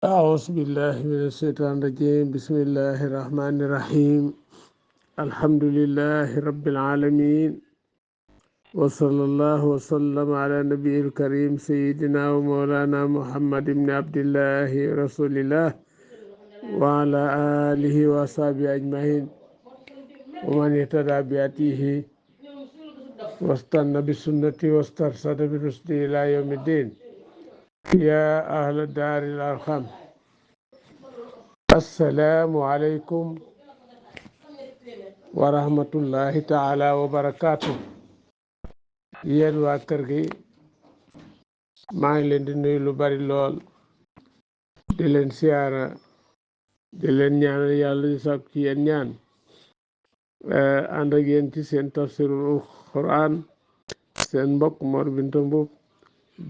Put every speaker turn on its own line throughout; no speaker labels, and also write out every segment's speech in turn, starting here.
أعوذ بالله من الشيطان الرجيم بسم الله الرحمن الرحيم الحمد لله رب العالمين وصلى الله وسلم على نبي الكريم سيدنا ومولانا محمد بن عبد الله رسول الله وعلى آله وصحبه أجمعين ومن اهتدى بهديه واستنى بسنته واسترشد برشده إلى يوم الدين يا أهل الدار الأرحام assalaamu aleykum wa rahmatullahi taala wa barakaatu. Yéen waa kër gi maa ngi leen di nuyu lu bari lool di leen siyaara di leen ñaanal yàlla di sàkku ci yéen ñaan ànd ak yéen ci seen tafsirul Quran seen mbokk Mor Binta Mbub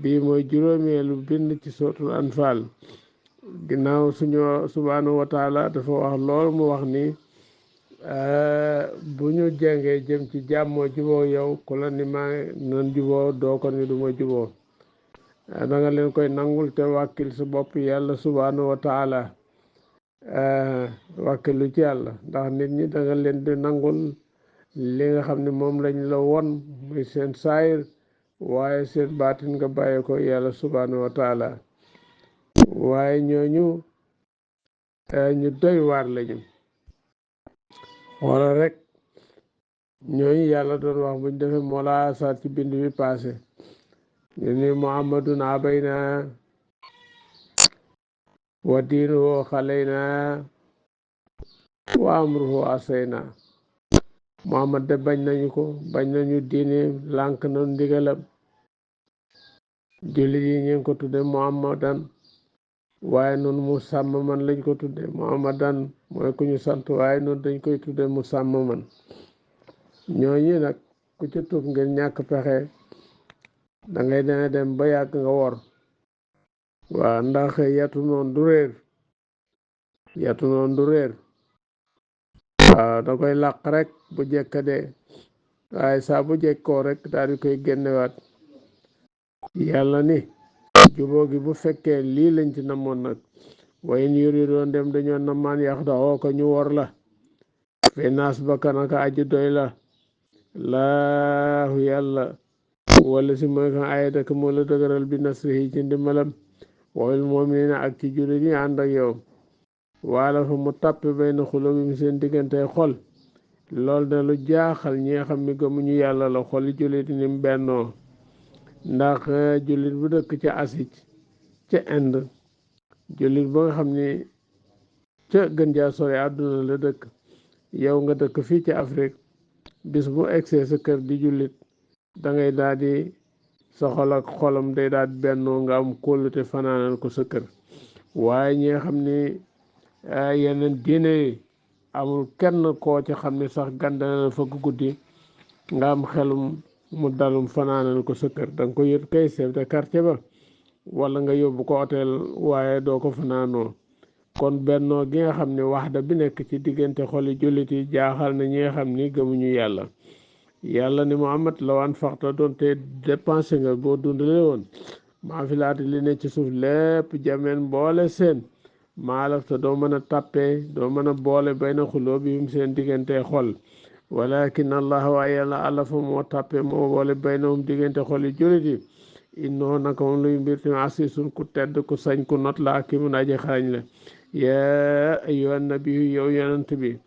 bii mooy juróomeelu bind ci sootul Anfal. ginnaaw suñu subhaanahu wa taala dafa wax lool mu wax ni bu ñu jengee jëm ci jàmmoo juboo yow ku la ni maa nan juboo doo ko ni duma juboo da nga leen koy nangul te wàkkil sa bopp yàlla subhaanahu wa taala wàkkilu ci yàlla ndax nit ñi da nga leen di nangul li nga xam ne moom lañ la won muy seen saayir waaye seen baatin nga bàyyi ko yàlla subhaanahu wa taala waaye ñooñu ñu doy waar lañu wala rek ñooñu yàlla doon wax buñ defee moola asar ci bind bi passé ñu ni muhammadun abayna wa diinuhu xalayna wa amruhu asayna muhammad de bañ nañu ko bañ nañu diine lànk na ndigalam jullit yi ñu ngi ko tudde muhammadan waaye noonu mu sàmm man lañ ko tudde muhammadan mooy ku ñu sant waaye noonu dañ koy tudde mu sàmm man ñooñu nag ku ci tuub ngir ñàkk pexe da ngay dana dem ba yàgg nga wor waaw ndax yatu noonu du réer waaw da koy làq rek bu jekkadee waaye saa bu jekkoo rek daal di koy génnewaat yàlla ni juboo gi bu fekkee lii lañ ci namoon nag waaye ñu yuri doon dem dañoo namaan yax daxoo ko ñu wor la fe naas ba kanaka aji doy la laahu yàlla wala si mooy kan ay dëkk moo la dëgëral bi nasrihi ci ndimbalam wal mu'minina ak ci jullit yi ànd ak yow waala fa mu tàppe bay na xulóobim seen diggante xol lool de lu jaaxal ñi nga xam ni gëmuñu yàlla la xoli jullit ni mu bennoo ndax jullit bu dëkk ca Asie ca Inde jullit ba nga xam ni ca gën jaa sore àdduna la dëkk yow nga dëkk fii ci Afrique bis bu egsee sa kër di jullit da ngay daal di sa xol ak xolam day daal di bennoo nga am kóolute fanaanal ko sa kër waaye ñi nga xam ni yeneen diine yi amul kenn koo ci xam ni sax gàndana fa guddi nga am xelum mu dalum fanaanal ko sa kër danga ko yët kay chef de quartier ba wala nga yóbbu ko hôtel waaye doo ko fanaanoo kon bennoo gi nga xam ne waxda bi nekk ci diggante xoli jullit yi jaaxal na ñi nga xam ni gëmuñu yàlla ni Muhammad lawaan faxta doon te dépensé nga boo dundale woon maa fi laata li ne ci suuf lépp jameen boole seen maalaf te doo mën a tàppee doo mën a boole bay na xuloo bi seen diggante xol walakin allah waaye yàlla alafa moo tàppe moo boole baynahum diggante xoli jullit yi innoo naka moom luy mbir tamit asisun ku tedd ku sañ ku not la ki mun aji xarañ la yaa ayyuhan nabiyu yow yonent bi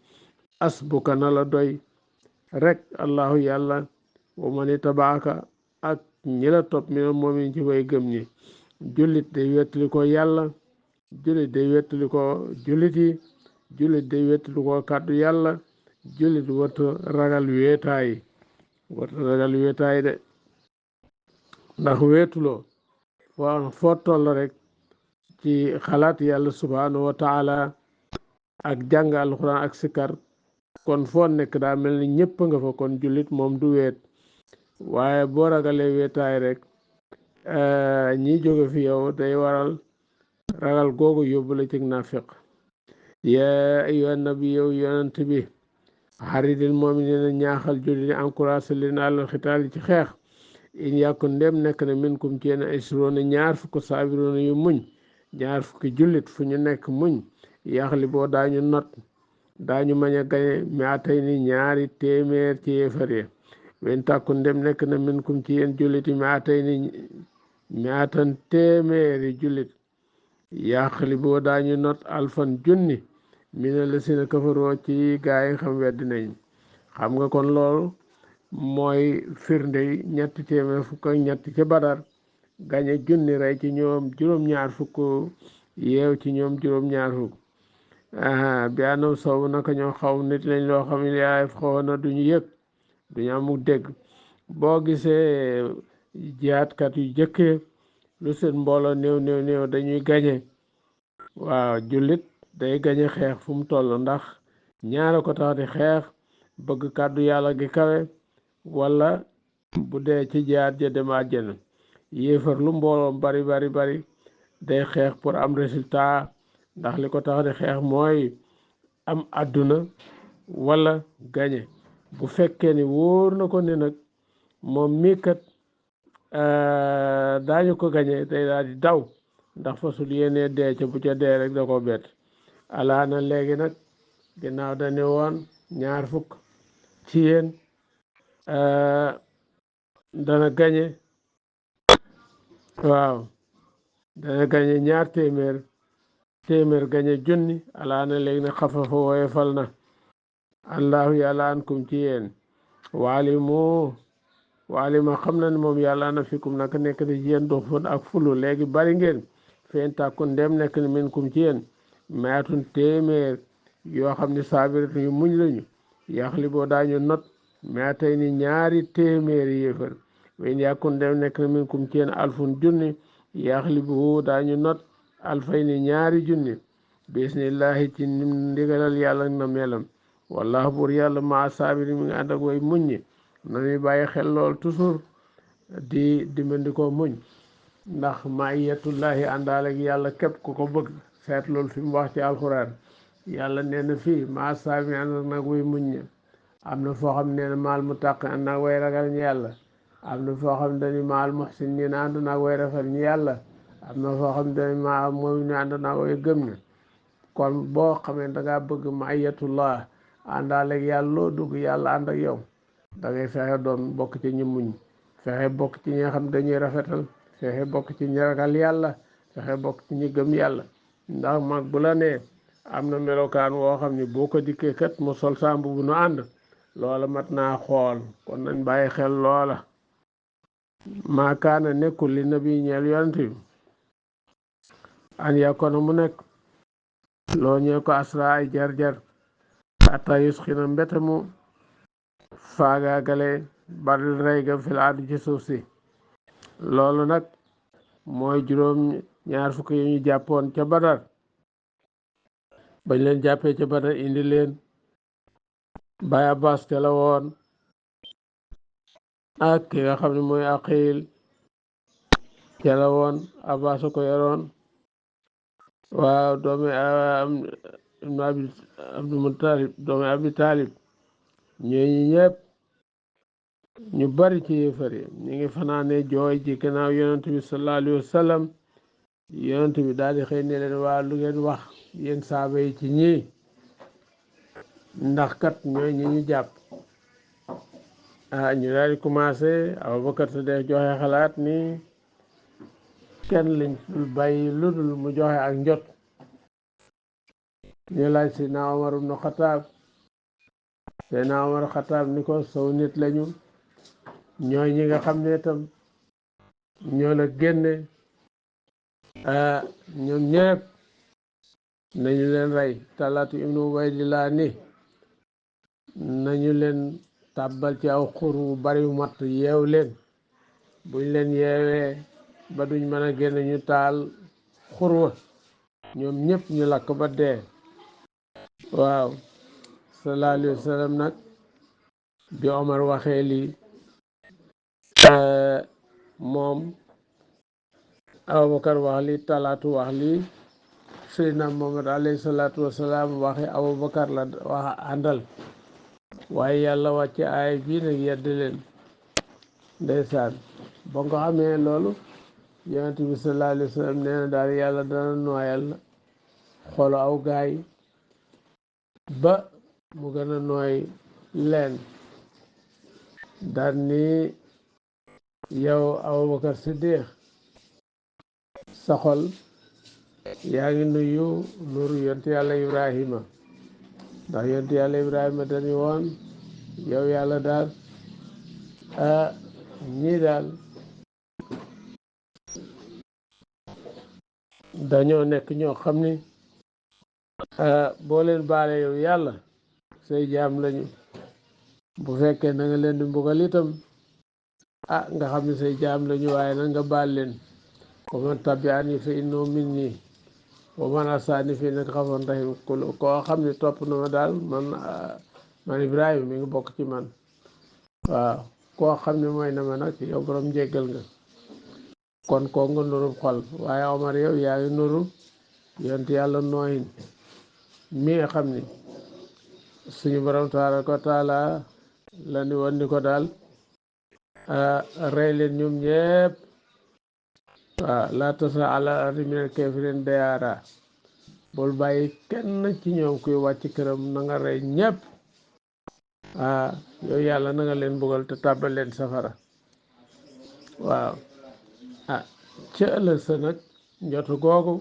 asbuka na la doy rek allahu yàlla wa mani tabaaka ak ñi la topp mi moom ci way gëm ñi jullit day wettali ko yàlla jullit day wettali ko jullit yi jullit day wettali ko kàddu yàlla jullit warta ragal wéetaay de ndax wéetuloo foo toll rek ci xalaat yàlla subhanahu wa taala ak jàng alxuraan ak sikar kon foo nekk daa mel ni ñëpp nga fa kon jullit moom du weet waaye boo ragalee wéetaay rek ñi jóge fi yow day waral ragal googu yóbbu la ci naafiq yaa ayyuhan nabi yow yonent bi xaridil mu'minina ñaaxal jullit yi encouragé leen alal xitaal ci xeex in yàkku ndem nekk na minkum ci yéen isroona ñaar fukk saabiroona yu muñ ñaar fukki jullit fu ñu nekk muñ yaxli boo daañu not daañu mañ a gañe mi atay ni ñaari téeméer ci yéefar yi wen tàkku ndem nekk na min kum ci yéen jullit yi mi atay ni mi atan téeméeri jullit yaxli boo daañu not alfan junni mina la sina kafaroo ci gaa yi xam weddi nañ xam nga kon loolu mooy firnde ñetti téeméer fukk ak ñett ca Badar gañe junni rey ci ñoom juróom-ñaar fukk yeew ci ñoom juróom-ñaar fukk bi anam soobu naka ñoo xaw nit lañ loo xam ne yaay xaw na duñu yëg duñu amuk dégg boo gisee jihaatkat yu jëkkee lu seen mbooloo néew néew néew dañuy gañe waaw jullit day gañe xeex fu mu toll ndax ñaara ko tax di xeex bëgg kàddu yàlla gi kawe wala bu dee ci jihaat ja dem àjjana yéefar lu mbooloom bari bari bari day xeex pour am résultat ndax li ko tax di xeex mooy am àdduna wala gañe bu fekkee ni wóor na ko ne nag moom mii kat daañu ko gañe day daal di daw ndax fasul yéenee dee ca bu ca dee rek da ko bett alaana léegi nag ginnaaw dañu woon ñaar fukk ci yéen dana gañe waaw dana gañe ñaar téeméer gañe junni alaana léegi nag xafafa woyefal na allahu yàlla ankum ci yéen waalima xam na ne moom yàlla na fikum naka nekk na ci yéen dox fon ak fulu léegi bari ngeen fen tàkkun ndem nekk na min kum ci yéen maatun téeméer yoo xam ne saabirat yu muñ lañu yaxli boo daañu not maatay ni ñaari téeméeri yéefar wen yàkkun ndem nekk na min kum ci yéen alfun junni yaxli bu daañu not alfay ni ñaari junni bismillahi ci ndigalal yàlla na melam wallahu buur yàlla maa saabiri mi nga ànd ak way muñ ñi nañuy bàyyi xel lool toujours di dimbandikoo muñ ndax maiyatullahi àndaale ak yàlla képp ku ko bëgg seet loolu fi mu wax ci alxuraan yàlla nee na fii maa saabiri ànd nag way muñ ñi am na foo xam nee na maal mu tàq ànd nag way ragal ñu yàlla am na foo xam dañu maal muhsin ñi na ànd nag way rafet ñu yàlla am na foo xam dañu maa mooy ñu ànd nag way gëm ña kon boo xamee dangaa bëgg maiyatullah àndaale ak yàlla loo dugg yàlla ànd ak yow da ngay fexe doon bokk ci ñi muñ fexe bokk ci ñi nga xam dañuy rafetal fexe bokk ci ñi ragal yàlla fexe bokk ci ñi gëm yàlla ndax mag bu la nee am na melokaan woo xam ni boo ko dikkee kat mu sol sambu bu nu ànd loola mat naa xool kon nañ bàyyi xel loola maakaana nekkul li nabi ñeel yonent bi an yakkoona mu nekk loo ñee ko asra ay jar-jar ata yusxina mbete mu faagaagale baril rey ga fil ardi ci suuf si loolu nag mooy juróom ñaar fukk yi ñu jàppoon ca Badar bañ leen jàppee ca Badar indi leen Baay Abbas te la woon ak ki nga xam ne mooy Aqil te la woon Abbas ko yoroon waaw doomi Abdul Mutalib doomi Abi Talib ñooñu ñëpp ñu bari ci yéefar yi ñu ngi fanaane jooy ci gannaaw yonent bi sallallahu alayhi wa sallam yonent bi daal di xëy ne leen waa lu ngeen wax yéen saaba yi ci ñii ndax kat ñooy ñi ñu jàpp ñu daal di commencé Abubakar Sadiq joxe xalaat ni kenn lañ bàyyi lu dul mu joxe ak njot ñu laaj Seydina Omar ibn Xataab Seydina Omar Xataab ni ko sow nit lañu ñooy ñi nga xam ne itam ñoo la génne ñoom ñëpp nañu leen rey Talatu ibnu Ubaydillah ni nañu leen tàbbal ci aw xur wu bari wu matt yeew leen buñ leen yeewee ba duñ mën a génn ñu taal xur wa ñoom ñëpp ñu lakk ba dee waaw sallallahu alayhi wa sallam nag bi Omar waxee lii moom Abubakar wax lii Talatu wax lii Seydina Muhammad alayhi salaatu wasalaam waxe Abubakar la wax àndal waaye yàlla wàcce aay bii nag yedd leen ndeysaan ba nga xamee loolu yonent bi sallallahu alayhi wa sallam nee na daal yàlla dana nooyal xolu aw gaay ba mu gën a nooy leen daal ni yow Abubakar Siddiq sa xol yaa ngi nuyu nuru yonent yàlla Ibrahima ndax yonent yàlla Ibrahima dañu woon yow yàlla daal ñii daal dañoo nekk ñoo xam ni boo leen baale yow yàlla say jaam lañu bu fekkee na nga leen di mbugal itam nga xam ne say jaam lañu waaye nag nga baal leen wa man tabi'ani fa innahu minni wa man asaani fa innaka ghafuurun rahiim koo xam ne topp na ma daal man Ibrahima mi ngi bokk ci man waaw koo xam ne mooy na ma nag yow borom njéggal nga kon koo nga nurub xol waaye Omar yow yaa ngi nuru yonent yàlla nooyin mi nga xam ni suñu borom tabaaraka wa taala la ni woon ni ko daal rey leen ñoom ñépp waaw laa tasa ala ardi minal kaafiriina dayyaara bul bàyyi kenn ci ñoom kuy wàcc këram na nga rey ñépp yow yàlla na nga leen mbugal te tàbbal leen safara waaw ci ëllëg sa nag njotu googu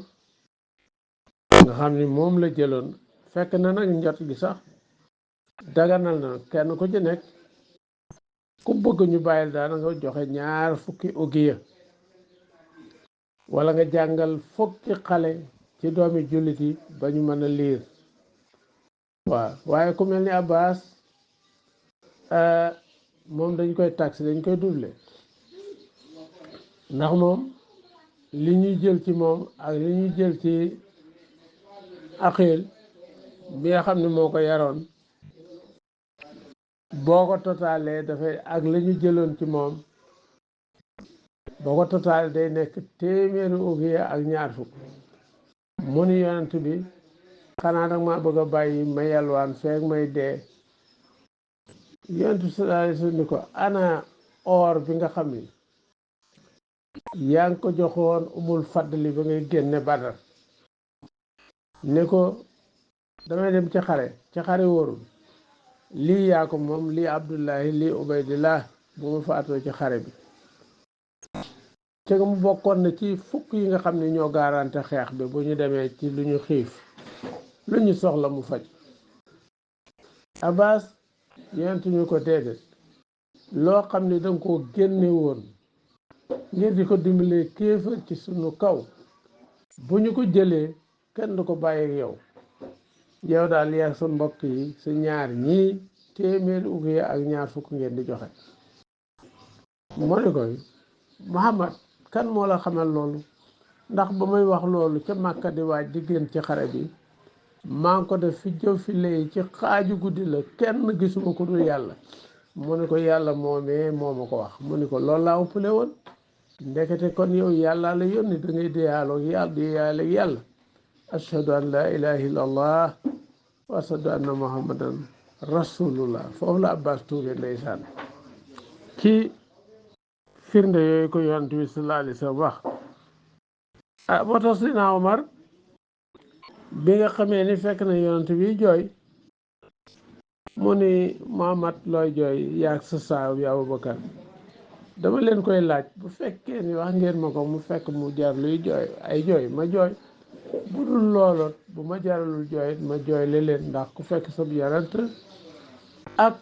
nga xam ni moom la jëloon fekk na nag njot gi sax daganal na kenn ku ci nekk ku bëgg ñu bàyyil daana nga joxe 20 ugiya wala nga jàngal fukki xale ci doomi jullit yi ba ñu mën a liir waaw waaye ku mel ni Abbas moom dañ koy taxe dañ koy doublé ndax moom li ñuy jël ci moom ak li ñuy jël ci Aqil bi nga xam ne moo ko yaroon boo ko totalee dafay ak la ñu jëloon ci moom boo ko totalee day nekk 100 ugiya ak 20 mu ni yonent bi xanaa nag maa bëgg a bàyyi ma yalwaan feek may dee yonent bi sallallahu alayhi wasallam ni ko ana or bi nga xam ni yaa ngi ko joxoon Umul Fadli ba ngay génne Badar ne ko damay dem ci xare wóorul lii yaa ko moom lii Abdullahi lii Ubaydillah bu ma faatoo ci xare bi te mu bokkoon na ci fukk yi nga xam ne ñoo garanté xeex bi bu ñu demee ci lu ñu xiif lu ñu soxla mu faj Abbas yonent ñu ko déedéet loo xam ne danga koo génne woon ngir di ko dimbalee kéefër ci sunu kaw bu ñu ko jëlee kenn du ko bàyyi yow daal yaa sa mbokk yi sa ñaar ñii 100 ugiya ak 20 ngeen di joxe moo ni koy Muhammad kan moo la xamal loolu ndax ba may wax loolu ca Màkka di waaj di génn ci xare bi maa ngi ko def fi jëw fi lay ci xaaju guddi la kenn gisuma ko dul yàlla mu ni ko yàlla moomee moo ma ko wax mu ni ko loolu laa ëppale woon ndekete kon yow yàlla la yónni da ngay déyaale yàlla ashhadu an la ilaha illallah wa ashhadu anna muhammadan rasulullah foofu la Abbas tuube ndeysaan ci firnde yooyu ko yonent bi sallallahu alayhi wa sallam wax moo tax Seydina Omar bi nga xamee ni fekk na yonent bi jooy mu ni Muhammad looy jooy yaag sa saaw ya Abubakar dama leen koy laaj bu fekkee ni wax ngeen ma ko mu fekk mu jar luy jooy ay jooy ma jooy bu dul looloot bu ma jaralul jooyit ma jooy leen ndax ku fekk sa yonent ak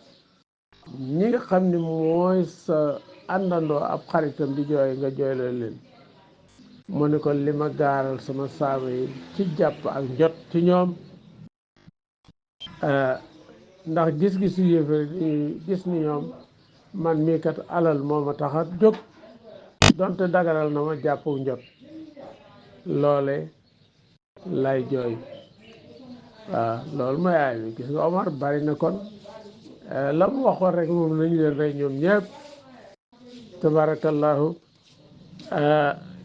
ñi nga xam ni mooy sa àndandoo ab xaritam di jooy nga jooy leen mu ni ko li ma gaaral sama saaba yi ci jàpp ak njot ci ñoom ndax gis-gisu yéefar yi gis ni ñoom man mii kat alal moo ma tax a jóg donte dagaral na ma jàpp njot loole lay jooy loolu mooy aay bi gis nga Omar bari na kon la mu waxoon rek moom nañu leen rey ñoom ñëpp tabarakallahu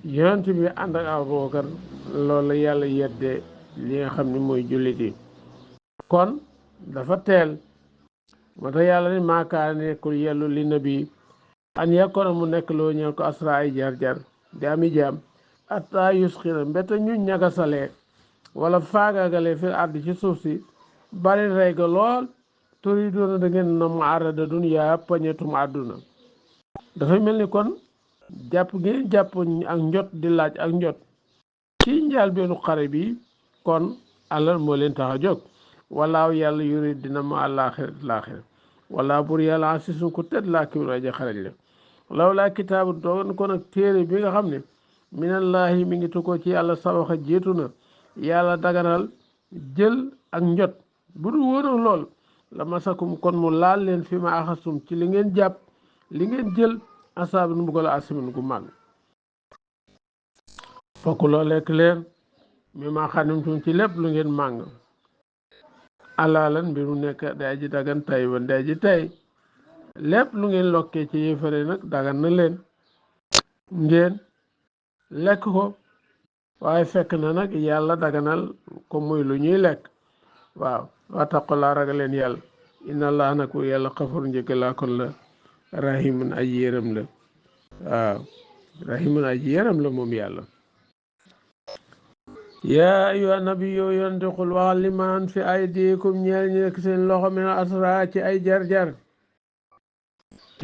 yonent bi ànd ak Abubakar loolu la yàlla yedde li nga xam ni mooy jullit yi kon dafa teel moo tax yàlla ni maakaar nekkul yellu li nabi an yakkoona mu nekk loo ñëw ko asra ay jar-jar di ami jaam atta yusxira mbete ñu ñagasalee wala faagaagalee fil ardi ci suuf si bari rey ga lool turi doona da ngeen na mu arada duniya pañetum àdduna dafay mel ni kon jàpp ngeen jàpp ak njot di laaj ak njot ci njaal beenu xare bi kon alal moo leen tax a jóg walaaw yàlla yuri dina ma àllaaxira laaxira walaa bur yàlla asisun ku tedd laa kibir aja xarañ la law laa kitaabu doon kon ak téere bi nga xam ne minallaahi mi ngi tukkoo ci yàlla sabaxa jiitu na yàlla daganal jël ak njot bu du woon lool la masakum kon mu laal leen fi ma axasum ci li ngeen jàpp li ngeen jël asaabi nu buggal asimin gu mag fokk loo lekk leen mi ma xanimtum ci lépp lu ngeen màng alaalan mbir mu nekk day ji dagan tay ba day ji tay lépp lu ngeen lokkee ci yéefare nag dagan na leen ngeen lekk ko waaye fekk na nag yàlla daganal ko muy lu ñuy lekk waaw wattaqulaa ragal leen yàlla inna allah nag yàlla xafur njëggalaa kon la rahimun aji yërëm la waaw rahimun aji yërëm la moom yàlla yaa ayyuhan nabi yow yonente xul waxal liman fi aydikum ñeel ñi nekk seen loxo min asra ci ay jar-jar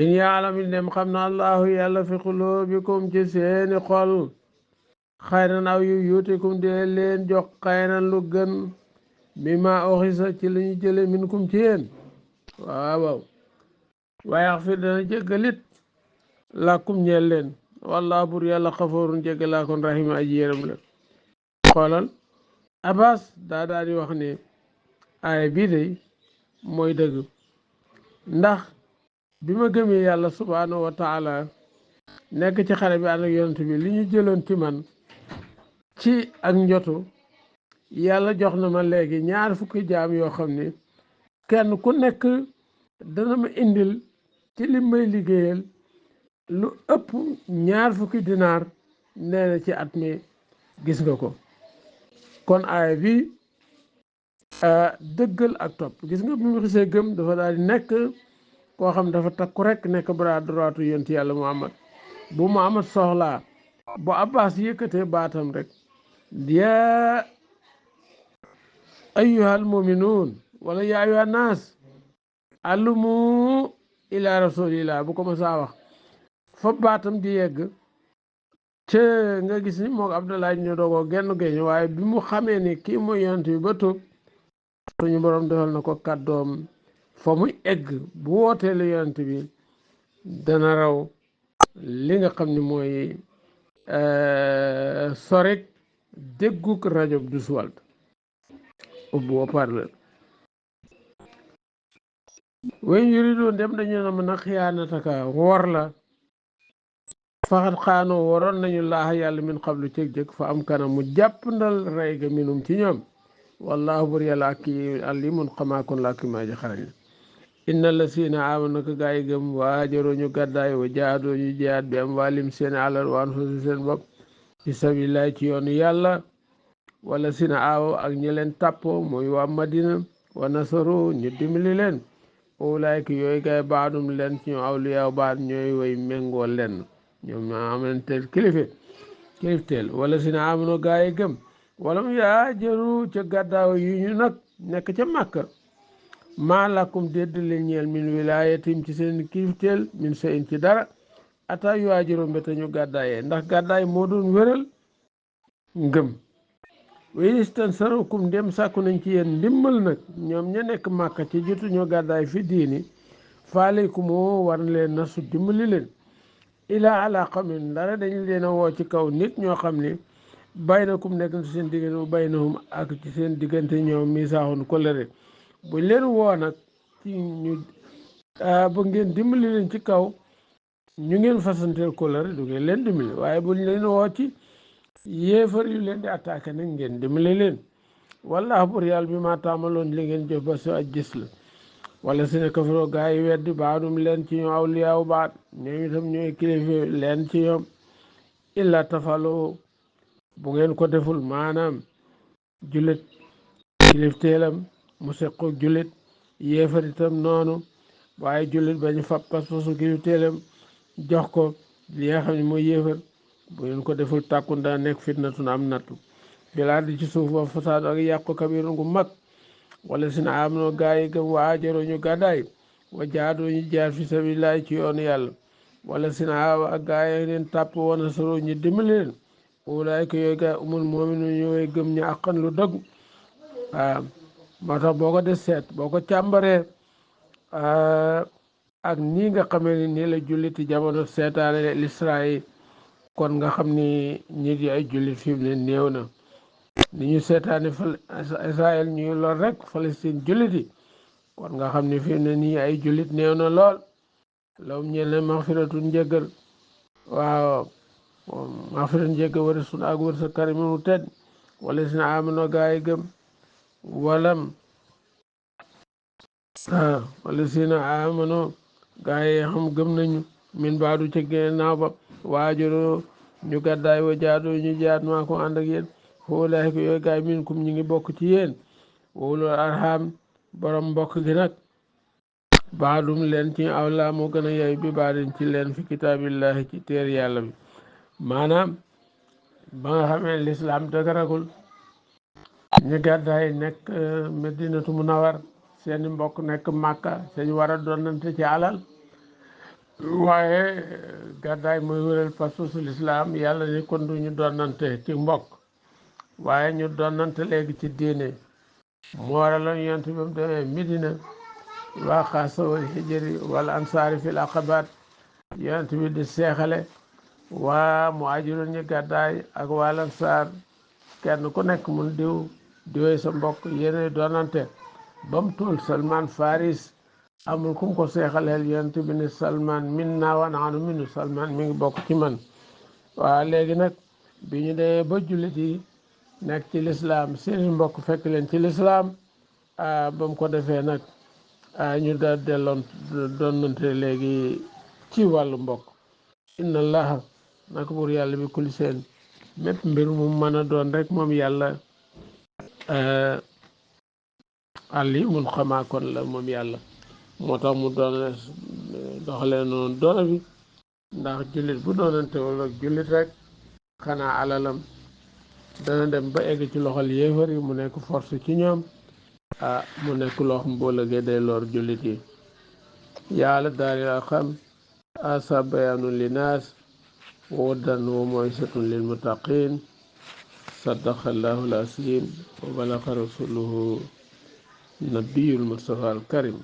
in yaalam dem xam na allahu yàlla fi qulubikum ci seeni xol xayran aw yu yuutikum dee leen jox xayran lu gën mi ma oxisa ci lañu jële minkum ci yéen waaw waaye axfir dana jéggalit làkkum ñeel leen wallah bur yàlla xafoorun jéggalaa kon rahima aji yërëm la xoolal abbas daa di wax ne aaya bii de mooy dëgg ndax bi ma gëmee yàlla subhanahu wa taala nekk ci xare bi ànd ak yonent bi li ñu jëloon ci man ci ak njotu yàlla jox na ma léegi 2 fukki jaam yoo xam ne kenn ku nekk dana ma indil ci li may liggéeyal lu ëpp 2 fukki dinaar nee na ci at mi gis nga ko kon aaya bi dëggal ak topp gis nga bi mu xisee gëm dafa daal di nekk koo xam dafa takku rek nekk bras droit yonent yàlla Muhammad bu Muhammad soxlaa bu Abbas yëkkatee baatam rek yaa ayyuhal muminuun wala yaa ayyuhan naas allumu ila rasulillah bu ko ma saa wax fa baatam di yegg ca nga gis ni moom Abdallah ñu doogoo genn géeñ waaye bi mu xamee ni kii mooy yonent bi ba tuub suñu borom defal na ko kàddoom fa muy egg bu wootee la yonent bi dana raw li nga xam ni mooy sorek dégguk rajo du suwalt ubbu haut-parleur wen yuri doon dem dañu na mën a xiyaanataka wor la faxat xaanoo waroon nañu laax yàlla min xablu cëg-cëg fa am kana mu jàpp ndal rey ga minum ci ñoom wallahu bur yàlla ak kii alimun xamaakon la ki maa ji xarañ inna la siina amanu ko gaa yi gëm waajaroo ñu gàddaay wa jaadoo ñu jiyaat bi am waalim seen alal waan fasi seen bopp fi sabilillahi ci yoonu yàlla wala siina aawo ak ñi leen tàppoo mooy waa madina wa nasaru ñu dimbali leen ulaayka yooyu gaay baadum leen ci ñoom awliyaaw baad ñooy way méngoo leen ñoom ñoo amanteel kilifteel wala si na amono gaa yi gëm wala mu yaa jëru ca gàddaaw yu ñu nag nekk ca màkka maa lakum dédd leen ñeel min wilaayatim ci seen kilifteel min sa in ci dara ata yu ajëro mbéta ñu gàddaayee ndax gàddaay moo doon wéral ngëm winistan sarokum dem sàkku nañ ci yéen ndimmal nag ñoom ña nekk màkka ci jotu ñoo gàddaay fi diini faaleku moo war leen na su dimbali leen ilaa ala qawmin dara dañu leen a woo ci kaw nit ñoo xam ne baynakum nekk na seen diggante bu baynahum ak ci seen diggante ñoom misaaxoon kolere buñ leen woo nag ci ñu ba ngeen dimbali leen ci kaw ñu ngeen fasanteel kolere du ngeen leen dimbali waaye buñ leen woo ci yéefar yu leen di attaqué nag ngeen dimbali leen wallaahu bur yàlla bi ma taamaloon li ngeen jëf ba su aj gis la wala si ne kafaroo gaa yi weddi baadum leen ci ñoom awliyaaw baat ñoom itam ñooy kilifa leen ci ñoom illa tafaloo bu ngeen ko deful maanaam jullit kilifteelam mu sequ jullit yéefar itam noonu waaye jullit bañu fab pas-pasu kilifteelam jox ko li nga xam ne mooy yéefar bu ngeen ko deful tàkkun daa nekk fitnatun am nattu bilaa di ci suuf wa fasaadu ak yàqu kabirun gu mag wala sina amono gaa yi gëm wa ajaro ñu gàddaay wa jaadoo ñu jaar fi sabilillahi ci yoonu yàlla wala sina aawa ak gaa yi leen tàpp wana soro ñu dimbali leen ulaayka yooyu gaa umul moominu ñooy gëm ñu àqan lu dëgg waaw moo tax boo ko des seet boo ko càmbaree ak nii nga xamee ni nii la julliti jamono seetaane l'Israël kon nga xam ni nit yi ay jullit fi mu ne néew na ni ñu seetaane Israël ñuy lor rek Palestine jullit yi kon nga xam ni fi mu ne nii ay jullit néew na lool lawum ñeel ne maxfiratun njëggal waaw maxfiratun njëggal wari sun ak wër sa karimu mu tedd wala sina amano gaa yi gëm walam wala sina amano gaa yi xam gëm nañu min baadu ca ginnaaw ba waajoro ñu gàddaay wa jaadoo ñu jaat maa ko ànd ak yéen xoolaay ko yooyu gaay min kum ñi ngi bokk ci yéen wóolu arham borom mbokk gi nag baadum leen ci awla moo gën a yey bi baadin ci leen fi kitaabillahi ci téer yàlla bi maanaam ba nga xamee lislaam dëgëragul ñu gàddaay nekk Medinatu Munawwar seeni mbokk nekk Màkka seen war a doonante ci alal waaye gàddaay mooy wéral pas-pasu lislaam yàlla ni kon du ñu doonante ci mbokk waaye ñu doonante léegi ci diine moo waraloon yonent bi mu demee Medina waa xaasa wal hijri wala ansaari fil aqabaat yonent bi di seexale waa muhaajiroon ñi gàddaay ak waa ansaar kenn ku nekk mun diwee sa mbokk yéene doonante ba mu toll Salman Faris amul kum ko seexaleel yonent bi ne Salman minna wa nahnu minhu Salman mi ngi bokk ci man waaw léegi nag bi ñu demee ba jullit yi nekk ci lislaam seeni mbokk fekk leen ci lislaam ba mu ko defee nag ñu daal delloon doonante léegi ci wàllu mbokk inna allaha naka buur yàlla bi kulli seen mépp mbir mu mën a doon rek moom yàlla alimul xamaa kon la moom yàlla moo tax mu doon doxalee noonu doona bi ndax jullit bu doonante wala jullit rek xanaa alalam dana dem ba egg ci loxol yéefar yi mu nekk force ci ñoom mu nekk loo xam boo lëgee day lor jullit yi yàlla daal xam asa bayaanu linaas wadan wa moysatun lil muttaqin sadaqa allahu al asim wa balaqa rasuluhu nabiyul mustafa al karim